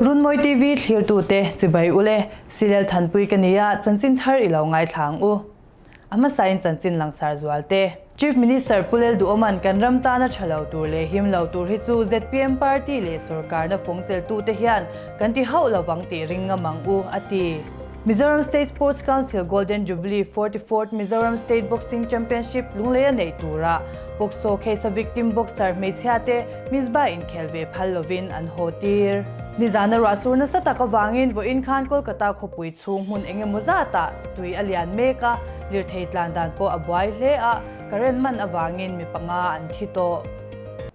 Runmawi TV thlirtute chibai ule, Silel Thanpui ka nia, chanchin thar i lo ngaithla ang u. A hmasain chanchin langsar zual te. Chief Minister Pu Lel Duhawman kan ram tana tha lo tur leh him lo tur hi chu zpm party leh sorkarna fawngcheltute hian kan ti hauh lovang tih ring ngam ang u, a ti. Mizoram State Sports Council Golden Jubilee 44th Mizoram State Boxing Championship Lungleia neih turah Pokso case-a victim boxer hmeichhia te Mizba inkhel ve phal lovin an haw tir. Nizana ruah sur nasa tak avangin vawiin khan Kolkata khawpui chhung hmun eng emaw zatah tui a lian mek a, lirthei tlan dan pawh a buai hle a, current man avangin mi panga an thi tawh.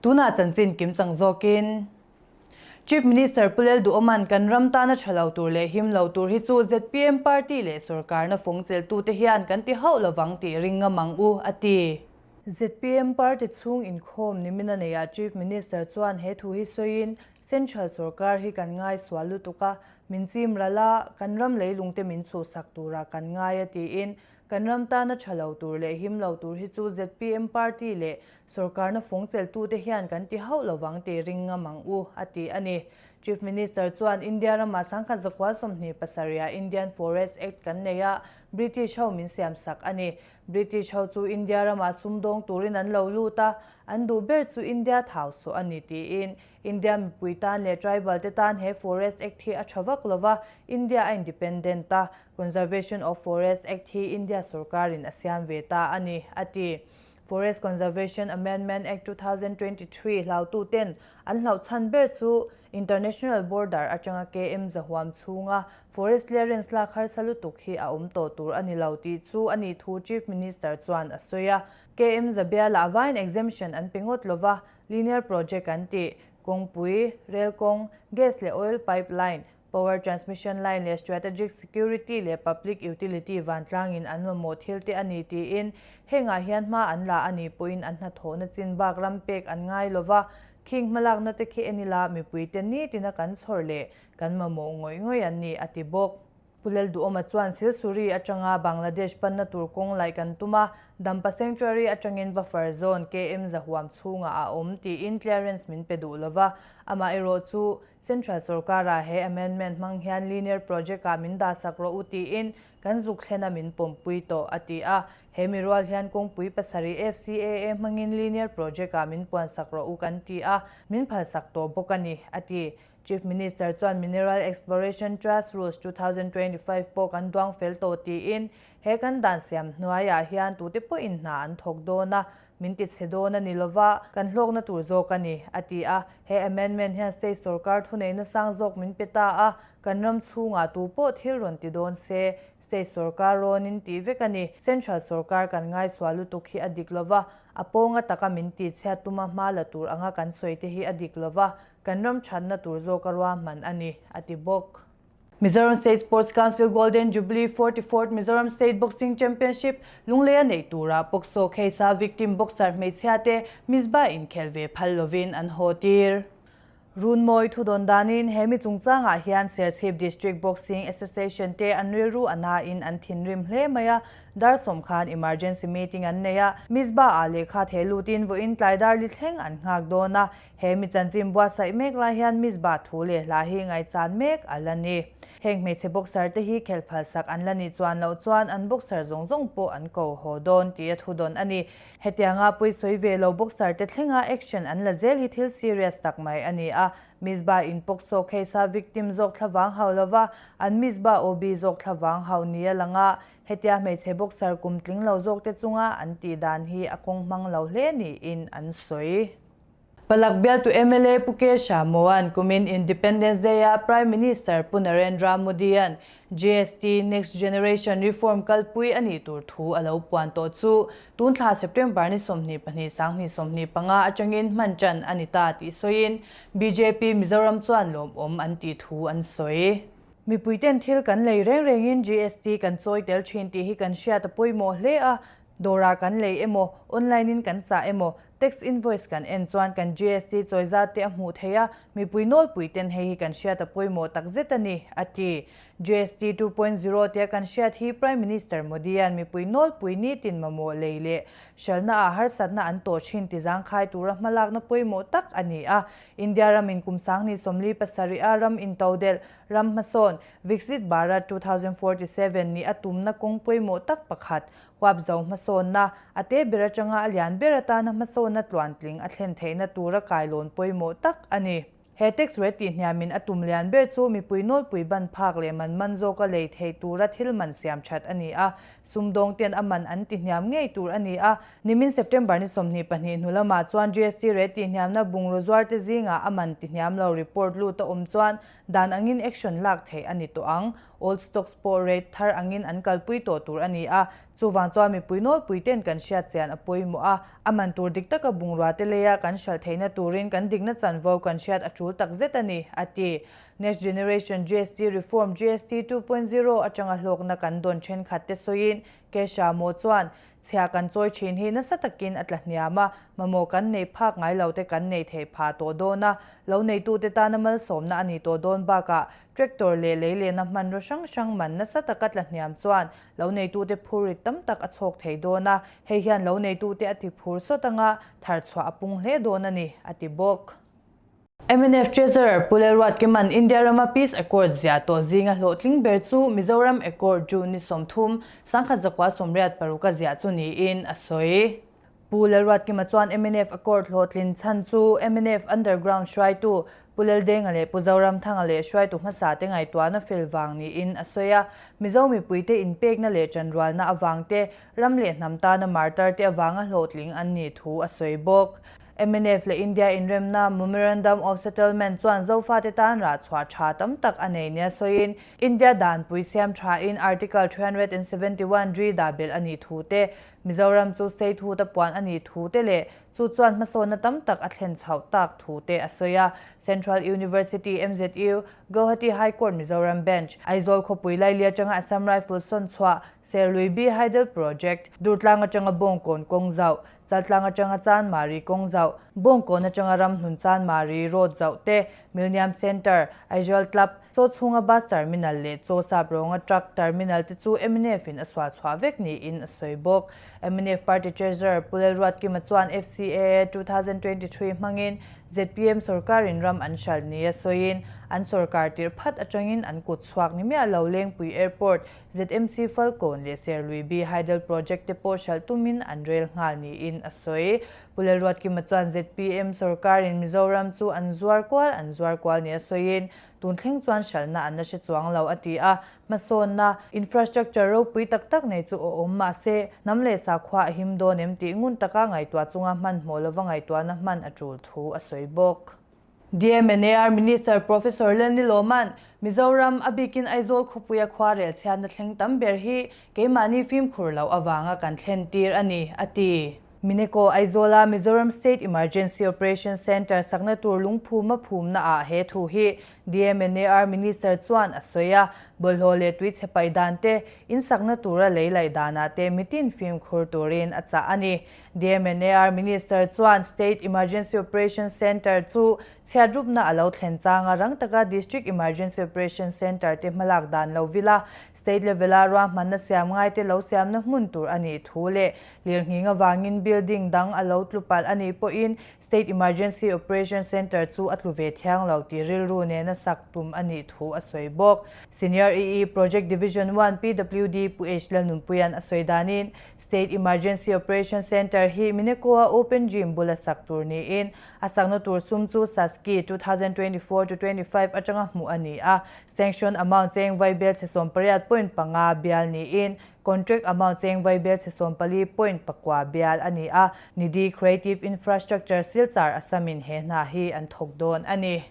Tunah chanchin kimchang zawkin. Chief Minister Pu Lel Duhawman kan ram tana tha lo tur leh him lo tur hi chu zpm party leh sorkarna fawng chelhtute hian kan ti hauh lovang tih ring ngam ang u, a ti. Zpm party chhung inkhawm nimina neiah Chief Minister chuan he thu hi sawiin, Central sorkar hi kan ngai sual lutuk a, min chim ral a, kan ram leilungte min chhuhsak turah kan ngai a tiin, Kan ram tana tha lo tur leh him lo tur hi chu zpm party leh Sorkarna fawngcheltute hian kan ti hauh lovang tih ring ngam ang u, a ti a ni. Chief Minister chuan India ramah 1927-ah Indian Forest Act kan nei a, British ho min siamsak a ni. British ho chu India ramah sumdawng turin an lo lut a, an duh ber chu India thau sawh a ni tiin India mipui tan leh tribal te tan he Forest Act hi a tha vak lova, India a independent a, Conservation of Forest Act hi India sorkarin a siam ve ta a ni, a ti. Forest Conservation Amendment Act 2023 hlaututen an hlauh chhan ber chu International Border atanga KM zahuam chhunga forest clearance lak harsa lutuk hi a awm tawh tur a ni lo tih chu a nih thu Chief Minister chuan a sawi a. KM Zabiala avain exemption an pe ngawt lova, linear project an tih, kawngpui, rel kawng, gas leh oil pipeline, Power transmission line leh strategic security leh public utility vantlangin an mamawh thil te a ni tiin hengah hian hma an la a nih pawhin an hnathawhna chin bak ram pek an ngai lova, khing hmalakna te khi en ila mipuite nitina kan chhawr leh kan mamawh ngawih ngawih an ni a ti bawk. Pu Lalduhawma chuan Silsuri atanga Bangladesh panna tur kawng laih kan tum a, Dampa Sanctuary atangin buffer zone KM zahuam chhungah a awm tiin clearance min pe duh lova, amaherawhchu Central sorkara he amendment hmang hian linear project-ah min dahsak rawh u tiin kan zuk thlena min pawmpui tawh, a ti a. He mi rual hian kawngpui pasarih FCAA hmangin linear project-ah min puansak rawh u kan ti a, min phalsak tawh bawk a ni, a ti. Chief Minister chuan Mineral Exploration Trust Rules 2025 pawh kan duang fel tawh tiin he kan dan siam hnuaiah hian tute pawhin hna an thawk dawn a, Min ti chhe dawn a ni lova, kan hlawkna tur zawk a ni, a ti a. He amendment hian state sorkar thuneihna sang zawk min pe ta a, kan ram chhungah tu pawh thil rawn ti dawn se, state sorkar rawnin tih vek a ni. Central sorkar kan ngaisual lutuk hi a dik lova, a pawnga taka min ti chhiat tuma hma la tur anga kan sawi te hi a dik lova, kan ram thatna tur zawka ruahman a ni, a ti bawk. Mizoram State Sports Council Golden Jubilee 44th Mizoram State Boxing Championship Lungleia neih turah Pokso case-a victim boxer hmeichhia te Mizba inkhel ve phal lovin an haw tir. Runmawi thudawn danin he mi chungchangah hian Serchhip District Boxing Association te an rilru a nain an thinrim hle mai a, dar sawm khan emergency meeting an nei a, Mizba-ah lehkha theh lutin vawiin tlai dar li thleng an nghak dawn a, He mi chanchin buatsaih mek lai hian Misbah thu leh hla hi ngaihchan mek a la ni. Heng hmeichhe boxer te hi khelh phalsak an la nih chuan loh chuan an boxer zawng zawng pawh an ko haw dawn tih a thu dawn a ni. Hetianga pawisawi ve lo boxer te thlenga action an la zel hi thil serious tak mai a ni a. Misbah in pawksawk case a victim zawk thlavang hau lova an Misbah OB zawk thlavang hau ni a lang a, hetia hmeichhe boxer kum tling lo zawk te chunga an tih dan hi a kawng hmang lo hle niin an sawi. Palak bialtu mla Pu Kesha Mohan kumin Independence Day-a Prime Minister Pu Narendra Modi-a'n GST Next Generation Reform kalpui a nih tur thu a lo puan tawh chu tun thla September ni 22 2025 atangin hman tan a ni ta tih sawiin bjp Mizoram chuan lawmawm an tih thu an sawi. Mipuiten thil kan lei reng rengin GST kan chawi tel thin tih hi kan hriat a pawimawh hle a, dawrah kan lei emaw, online-in kan chah emaw, Tax invoice kan en chuan kan GST chawi zat te a hmuh theih a, mipui nawlpui ten hei hi kan hriat a pawimawh tak zet a ni, a ti. GST 2.0 tia kan hriat hi Prime Minister Modi-a'n mipui nawlpui nitin mamawh lei leh hralhnaah harsatna an tawh thin ti zangkhai tura hmalakna pawimawh tak a ni a. India ramin kum 2027 a ram intodelh, ram hmasawn, Viksit Bharat 2047 nih a tumna kawng pawimawh tak pakhat, huapzo hmasawnna, a te ber atanga a lian ber atana hmasawnna tluantling a thlen theihna tura kailawn pawimawh tak a ni. He tax rate tihhniamin a tum lian ber chu mipui nawlpui ban phak leh man man zawka lei theih tura thil man siam that a ni a, sumdawng ten a man an tihhniam ngei tur a ni a. Nimin September ni 22 hnu lamah chuan GST rate tihhniamna bungraw zuarte zingah a man tihhniam lo report lut a awm chuan dan angin action lak theih a ni tawh ang. Old stocks pawh rate thar angin an kalpui tawh tur a ni a, chuvang chuan mipui nawlpui ten kan hriat chian a pawimawh a, a man tur dik taka bungrua te leia kan hralh theihna turin kan dikna chanvo kan hriat a tul tak zet a ni, a ti. Next Generation GST Reform, GST 2.0, atanga hlawkna kan dawn thenkhat te sawiin Kesha Maw chuan, Chhia kan chawi thin hi nasa takin a tla hniam a, mamawh kan neih phak ngai lo te kan neih theih phah tawh dawn a, lo neitute tana malsawmna a ni tawh dawn bakah tractor leh lei lehna hmanraw hrang hrang man nasa taka tla hniam chuan lo neitute phurrit tam tak a chhawk thei dawn a, hei hian lo neitute a ti phur sawt anga thar chhuah a pung hle dawn a ni, a ti bawk. Mnf Treasurer Pu Lalruatkima'n India rama Peace Accord ziah tawh zinga hlawhtling ber chu Mizoram Accord June ni 30, 1986 a ziah chu niin a sawi. Pu Lalruatkima chuan mnf Accord hlawhtlin chhan chu mnf Underground hruaitu Pu Laldenga leh Pu Zoramthanga leh hruaitu hmasa te ngaihtuahna fel vang niin a sawi a. Mizo mipuite inpekna leh ṭanrualna avang te, ram leh hnam tana martar te avanga hlawhtling an nih thu a sawi bawk. Mnf leh India inremna Memorandum of Settlement chuan Zofate tan rah chhuah tha tam tak a nei nia sawiin India danpui siam thain Article 371 ri dah belh a nih thu te, Mizoram chu statehood a puan a nih thu te leh chu chuan hmasawnna tam tak a thlen chhoh tak thu te a sawi a. Central University, MZU, Guwahati High Court Mizoram Bench, Aizawl khawpui laili atanga Assam Rifles sawn chhuah, Serlui B Hydel Project, Durtlang atanga Bawngkawn kawng zauh, Chaltlang atanga Chanmari kawng zauh, Bawngkawn atanga Ramhnun Chanmari road zauh te, Milniam Centre, Aizawl Club, Chaw chhunga Bus Terminal leh Chaw sap rawnga Truck Terminal te chu mnf in a sual chhuah vek niin a sawi bawk. Mnf Party Treasurer Pu Lalruatkima chuan FCAA 2023 hmangin zpm sorkarin ram an hralh nia sawiin an sorkar tirh phat atangin an kut chhuak ni miah lo Lengpui Airport, ZMC Falkawn leh Serlui B Hydel Project te pawh hralh tumin an rel nghal niin a sawi. Pu Lalruatkima chuan zpm sorkarin Mizoram chu an zuar kual an zuar kual nia sawiin tun thleng chuan hralhna an la hre chuang lo a ti a, hmasawnna, infrastructure ropui tak tak nei chu a awm mahse hnam leh sakhua a him dawn em tih ngun taka ngaihtuah chunga hmanhmawh lova ngaihtuahna hman a tul thu a sawi bawk. DMNAR Minister Professor Lenny Lawman, Mizoram, a bikin Aizawl khawpuia khuarel chhiatna thleng tam ber hi keimahni fimkhur loh avanga kan thlen tir a ni, a ti. Mineko Aizawla Mizoram State Emergency Operation Centre sakna tur lungphuma phumna ah he thu hi DMNAR Minister chuan a sawi a, bawlhhlawh leh tui chhe paih dan te, in sakna tura lei laih danah te mitin fimkhur turin a chah a ni. DMNAR Minister chuan State Emergency Operation Centre chu chhiatrupna a lo thlen changa rang taka District Emergency Operation Centre te hmalak dan lo vil a, State level-a ruahmanna siam ngaite lo siamna hmun tur a nih thu leh lirnghing avangin building dang a lo tlu palh a nih pawhin State Emergency Operation Centre chu a tlu ve thiang lo tih rilru nena sak tum a nih thu a sawi bawk. Senior EE Project Division One PWD Pu H Lalnunpuia'n a sawi danin State Emergency Operation Centre hi Mineko-a Open Gym bula sak tur niin, a sakna tur sum chu SASCI 2024 to 25 atanga hmuh a ni a. Sanction amount cheng vai bel chhe 18.5 bial niin, contract amount cheng vai bel chhe 14.9 bial a ni a. Nidhi Creative Infrastructure Silchar Assam-in he hna hi an thawk dawn a ni.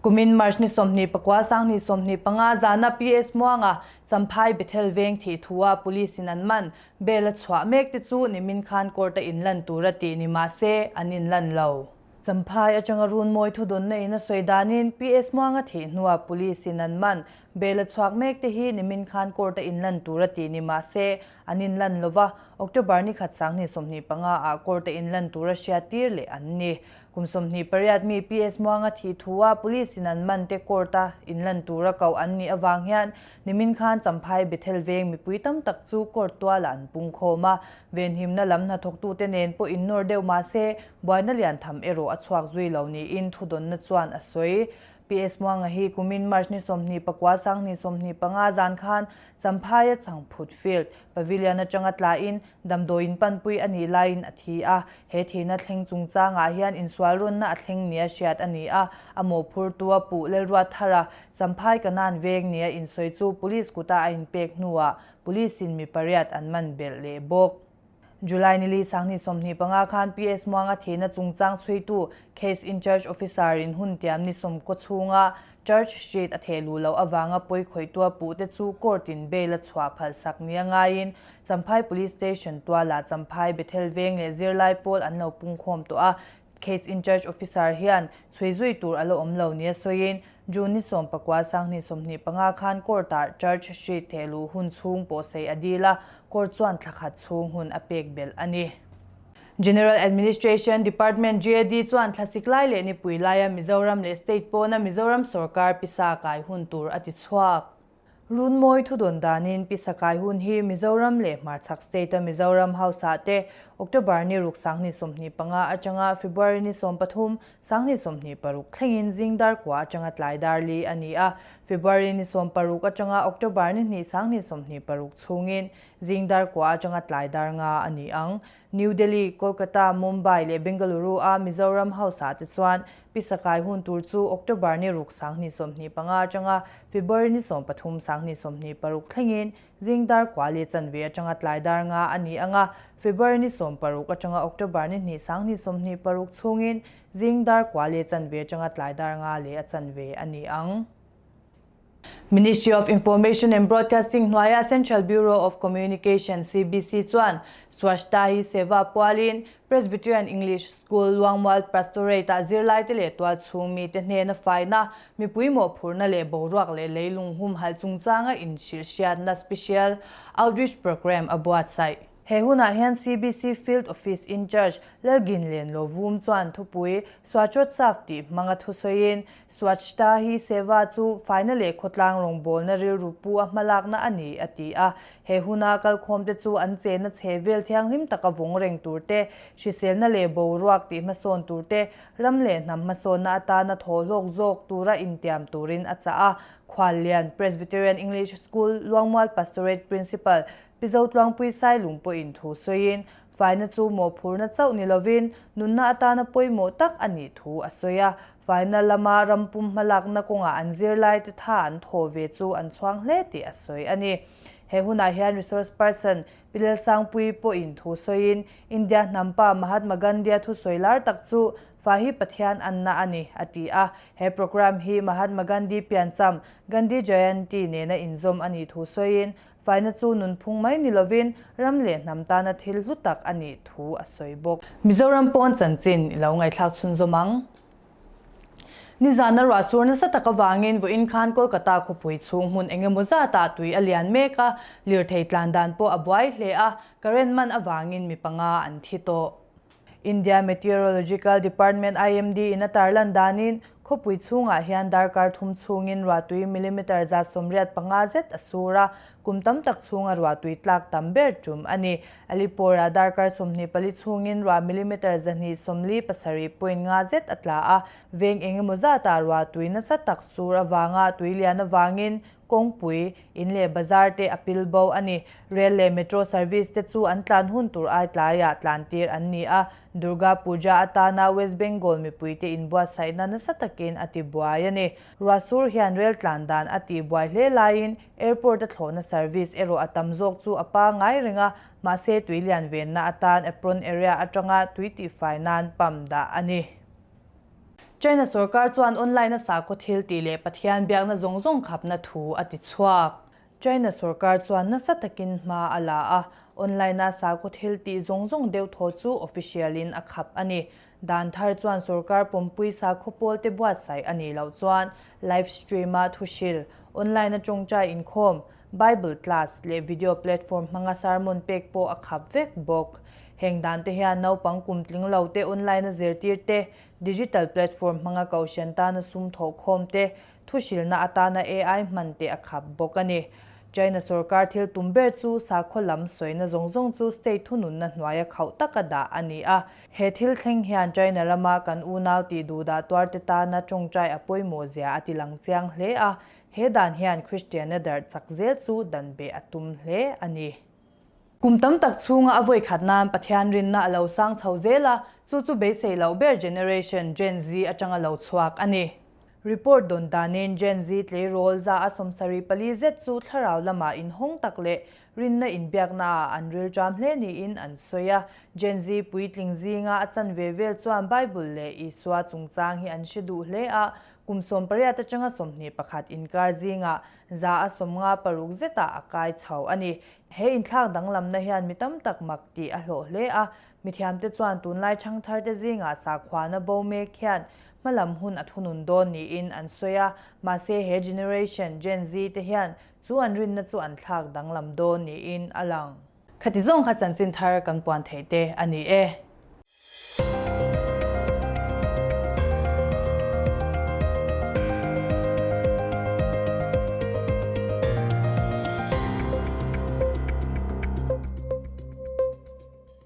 Kumin March ni 29 2025 zana PS Muanga Champhai Bethel veng thih thua Police in an man bail a chhuah mek te chu nimin khan court a inlan tur a tih ni mahse an inlan lo. Champhai atanga Runmawi thudawnna in a sawi danin PS Muanga thih hnua Police in an man. Bail a chhuak mek te hi nimin khan court a inlan tur a tih ni mah se an inlan lova, October ni khat 2025 ah court a inlan tur a hriat tir leh an ni. Kum 28 mi PS Muanga thih thu a police in an man te court a inlan tur a koh an nih avang hian nimin khan Champhai Bethel veng mipui tam tak chu court tualah an pungkhawm a, venhimna lam hnathawktute nen pawh innawr deuh mah se buaina lian tham erawh a chhuak zui lo niin thudawnna chuan a sawi. PS Muanga hi kumin March ni 29 2025 zan khan Champhaia Changphut Field Pavilion atanga tlain damdawiin panpui a nih laiin a thi a. He thihna thleng chungchangah hian insual rawnna a thleng nia hriat a ni a, a mawhphurtu a puh Lalruat Thara Champhai Kanan veng nia insawi chu Police kuta a inpek hnuah Police-in mi pariat an man belh leh bawk. July nili 2025 khan PS Muanga thihna chungchang chhuitu Case In-Charge Officer-in hun tiam ni sawmkaw chhunga Charge Sheet a theh luh loh avanga pawi khawihtua puhte chu Court-in bail a chhuah phalsak nia ngaiin Champhai Police Station tualah Champhai Bethel Veng leh zirlai pawl an lo pungkhawm tawh a, Case In-Charge Officer hian chhui zui tur a la awm lo nia sawiin June ni 19 2025 khan Court-ah Charge Sheet theh luh hun chhung pawhsei a dil a, Court chuan thla khat chhung hun a pek belh a ni. General Administration Department, GAD, chuan thlasik lai leh nipui laia Mizoram leh State pawna Mizoram sawrkar pisa kai hun tur a ti chhuak. Runmawi thudawn danin pisa kai hun hi Mizoram leh hmarchhak state-a Mizoram House-ah te October ni ruk 2025 atanga February ni 13 2026 thlengin zing dar kua atanga tlai dar li a ni a, February ni 16 atanga October ni hnih 2026 chhungin zing dar kua atanga tlai dar nga a ni ang. New Delhi, Kolkata, Mumbai leh Bengaluru-a Mizoram House-ah te chuan pisa kai hun tur chu October ni ruk 2025 atanga February ni 13 2026 thlengin zing dar kua leh chanve atanga tlai dar nga a ni ang a, February ni 16 atanga October ni hnih 2026 chhungin zing dar kua leh chanve atanga tlai dar nga leh a chanve a ni ang. Ministry of Information and Broadcasting hnuaia Central Bureau of Communication, CBC, chuan Swachhta Hi Seva pualin Presbyterian English School, Luangmual Pastorate-ah zirlaite leh tualchhung mite hnena faina, mipui mawhphurhna leh boruak leh leilung humhalh chungchanga inhrilhhriatna Special Outreach Programme a buatsaih. He hunah hian CBC Field Office In-Charge Lalginlen Lovum chuan thupui Swachhotsav tih hmanga thusawiin Swachhta Hi Seva chu faina leh khawtlang rawngbawlna rilru pu a hmalakna a ni, a ti a. He huna kalkhawmte chu an chenna chhe vel thianghlim taka vawng reng tur te, hriselna leh boruak tih hmasawn tur te, ram leh hnam hmasawnna atana thawhlawk zawk tura intiam turin a chah a. Khuallian, Presbyterian English School, Luangmual Pastorate Principal, Pi Zotluangpui Sailung pawhin thu sawiin, Faina chu mawhphurhna chauh ni lovin nunna atana pawimawh tak a nih thu a sawi a. Faina lama rampum hmalakna kawngah an zirlaite tha an thaw ve chu an chhuang hle tih a sawi a ni. He hunah hian resource person Pi Lalsangpuii pawhin thu sawiin India hnampa Mahatma Gandhi-a thusawi lar tak chu Fa hi Pathian anna a ni, a ti a. He programme hi Mahatma Gandhi piancham Gandhi Jayanti nena inzawm a nih thu sawiin Faina chu nunphung mai ni lovin ram leh hnam tana thil hlu tak a nih thu a sawi bawk. Mizoram pawn chanchin i lo ngaihthlak chhunzawm ang. Nizana ruah sur nasa tak avangin vawiin khan Kolkata khawpui chhung hmun eng emaw zatah tui a lian mek a, lirthei tlan dan pawh a buai hle a, current man avangin mi panga an thi tawh. India Meteorological Department, IMD, in a tarlan danin khawpui chhungah hian darkar thum chhungin ruahtui millimeter 85 zet a sur a, kum tam tak chhunga ruahtui tlak tam ber tum a ni. Alipore-ah darkar 24 chhungin ruah millimeter 147.5 zet a tla a, veng eng emaw zatah ruahtui nasa tak sur avanga tui lian avangin Kawngpui, in leh bazar te a pil bo a ni. Rail leh metro service te chu an tlan hun tur ai tlaiah tlan tir an ni a, Durga Puja atana West Bengal mipuite inbuatsaihna nasa takin a ti buai a ni. Ruahsur hian rail tlan dan a tih buai hle laiin airport a thlawhna service erawh a tam zawk chu a pangai reng a, mahse tui lian venna atan apron area atanga tui tihfai nan pump dah a ni. China sorkar chuan online-a sakhaw thil tih leh Pathian biakna zawng zawng khapna thu a ti chhuak. China sorkar chuan nasa takin hma a la a, online-a sakhaw thil tih zawng zawng deuh thaw chu official-in a khap a ni. Dan thar chuan sorkar pawmpui sakhaw pawlte buatsaih a nih loh chuan live stream-a thuhril, online-a tawngtai inkhawm, Bible class leh video platform hmanga sermon pek pawh a khap vek bawk. Heng dante hian naupang kum tling lote online-a zirtir te, digital platform hmanga kohhran tana sum thawhkhawm te, Thuhrilna atana AI hman te a khap bawk a ni. China sorkar thil tum ber chu sakhaw lam sawina zawng zawng chu state thununna hnuaia khauh taka dah a ni a. He thil thleng hian China rama kan unau tih duhdah tuarte tana tawngtai a pawimawh zia a ti lang chiang hle a. He dan hian Kristianna darh chak zel chu dan beh a tum hle a ni. Kum tam tak chhunga a vawi khat nan Pathian rinna a lo sang chho zel a, chu chu beisei loh ber generation Gen Z atanga lo chhuak a ni. Report dawn danin Gen Z tleirawl za a 74 zet chu thlarau lamah inhawng tak leh rinna inbiaknaah an rilṭam hle niin an sawi a. Gen Z puitling zinga a chanve vel chuan Bible leh Isua chungchang hi an hre duh hle a, kum 18 atanga 21 inkar zingah 56 zetah a kai chho a ni. He inthlak danglamna hian mi tam tak mak tih a hlawh hle a, mithiamte chuan tunlai ṭhangtharte zingah sakhuana bo mek hian hmalam hun a thunun dawn niin an sawi a, mahse he generation, Gen Z, te hian chu an rinna chu an thlak danglam dawn niin a lang. Khati zawng kha chanchin thar kan puan theih te a ni e.